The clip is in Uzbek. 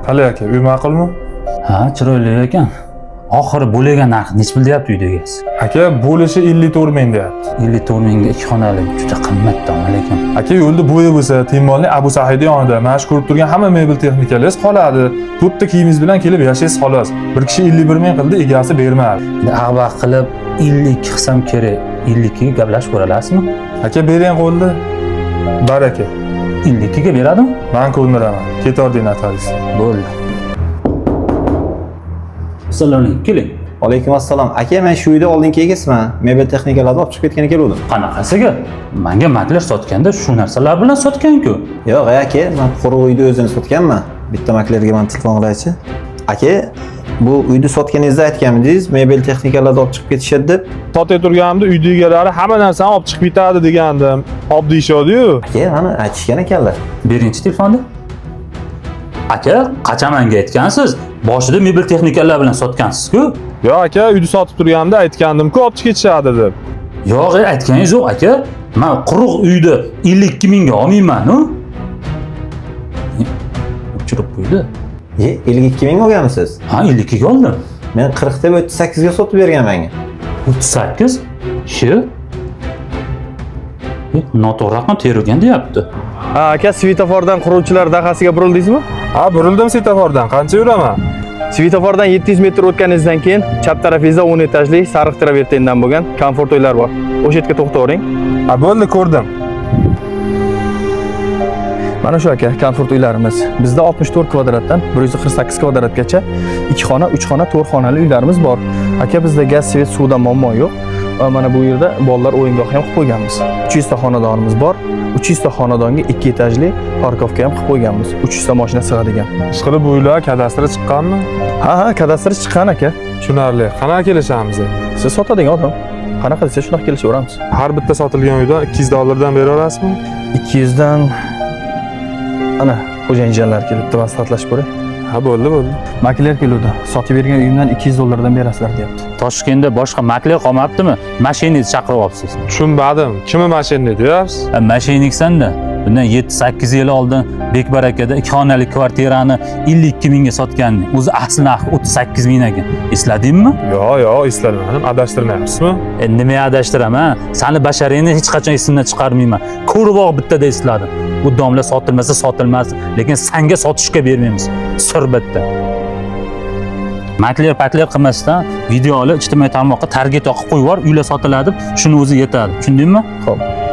Qalay aka, uy ma'qulmi? Ha, chiroyli ekan. Oxiri bo'lgan narxi nechi pul deyapti uyda egasi? Aka, bo'lishi 54 ming deyapti. 54 mingga ikki xonali juda qimmat lekin. Aka, yo'lda bo'yi bo'lsa, Temolni Abu Sahiyda yonida mana shu ko'rib turgan hamma mebel texnikalaringiz qoladi. To'rtta kiyimingiz bilan kelib yashaysiz xolos. Bir kishi 51 ming qildi, egasi bermadi. Endi ag'bag' qilib 52 qilsam kerak. 52 ga gaplashib ko'ralasizmi? Aka, bering qo'lni. Baraka. 52 ga beradimi? Men ko'ndiraman. Ketording notarius. Bo'ldi. Assalomu alaykum. Keling. Alaykum assalom. Aka, men shu uyda oldingi egasiman. Mebel texnikalarni olib chiqib ketgani keluvdim. Qanaqasiga? Menga makler sotganda shu narsalar bilan sotgan-ku. Yo'q, aka, men quruq uyni o'zini sotganman. Bitta maklerga men telefon qilaychi. Aka, bu uyni sotganingizda aytganmidingiz, mebel texnikalarni olib chiqib ketishadi deb? Sotay turganimda uyda egalari hamma narsani olib chiqib ketadi degandim. Hop deyishadi-yu. Aka, mana aytishgan ekanlar. Beringchi telefonni. Aka, qachon menga aytgansiz? Boshida mebel texnikalar bilan sotgansiz-ku. Yo'q aka, uyni sotib turganimda aytgandim-ku, olib chiqib ketishadi deb. Yo'q, aytganingiz yo'q aka. Men quruq uyni 52 mingga olmayman-u. O'chirib qo'ydi. Ye, 52 ming olganmisiz? Ha, 52 ga oldim. Men 40 deb 38 ga sotib bergan menga. 38? Shi? Noto'g'ri raqam terilgan deyapti. Ha, aka, svetofordan quruvchilar dahasiga burildingizmi? Ha, burildim svetofordan. Qancha yuraman? Svetofordan 700 metr o'tganingizdan keyin chap tarafingizda 10 etajli sariq travertendan bo'lgan komfort uylar bor. O'sha yerga to'xtavering. Ha, bo'ldi, ko'rdim. Mana shu aka, komfort uylarimiz. Bizda 64 kvadratdan 148 kvadratgacha 2 xona, 3 xona, 4 xonali uylarimiz bor. Aka, bizda gaz, svet, suvdan muammo yo'q. Va mana bu yerda bolalar o'yingohi ham qilib qo'yganmiz. 300 ta xonadonimiz bor. 300 ta xonadonga 2 etajli парковка ham qilib qo'yganmiz. 300 ta mashina sig'adigan. Ishqilib bu uylar kadastri chiqqanmi? Ha, kadastri chiqqan aka. Tushunarli. Qanaqa kelishamiz endi? Siz sotadigan odam. Qanaqa desa shunaqa kelishaveramiz. Har bitta sotilgan uydan 200 dollardan bera olasizmi? 200 dan ana xo'jayinjanlar kelibdi, maslahatlashib ko'ray. Ha, bo'ldi, bo'ldi. Makler keluvdi. Sotib bergan uyimdan 200 dollardan berasizlar deyapti. Toshkentda boshqa makler qolmabdimi? Mashinangizni chaqirib olibsiz. Tushunmadim. Kimni mashina deyapsiz? Ha, Mashinniksan-da. Bundan 7-8 yil oldin Bekbarakada ikki xonali kvartirani 52 mingga sotganding. O'zi asl narxi 38 ming ekan. Esladingmi? Yo'q, yo'q, eslamadim. Adashtirmayapsizmi? Nima adashtiraman? Sani basharingni hech qachon esimdan chiqarmayman. Ko'riboq bittada esladim. Bu domla sotilmasa sotilmas, lekin sanga sotishga bermaymiz. Sir bitta. Makler pakler qilmasdan video olib ijtimoiy tarmoqqa target yoqib qo'yib yubor, uylar sotiladi deb, shuni o'zi yetadi. Tushundingmi? Xo'p.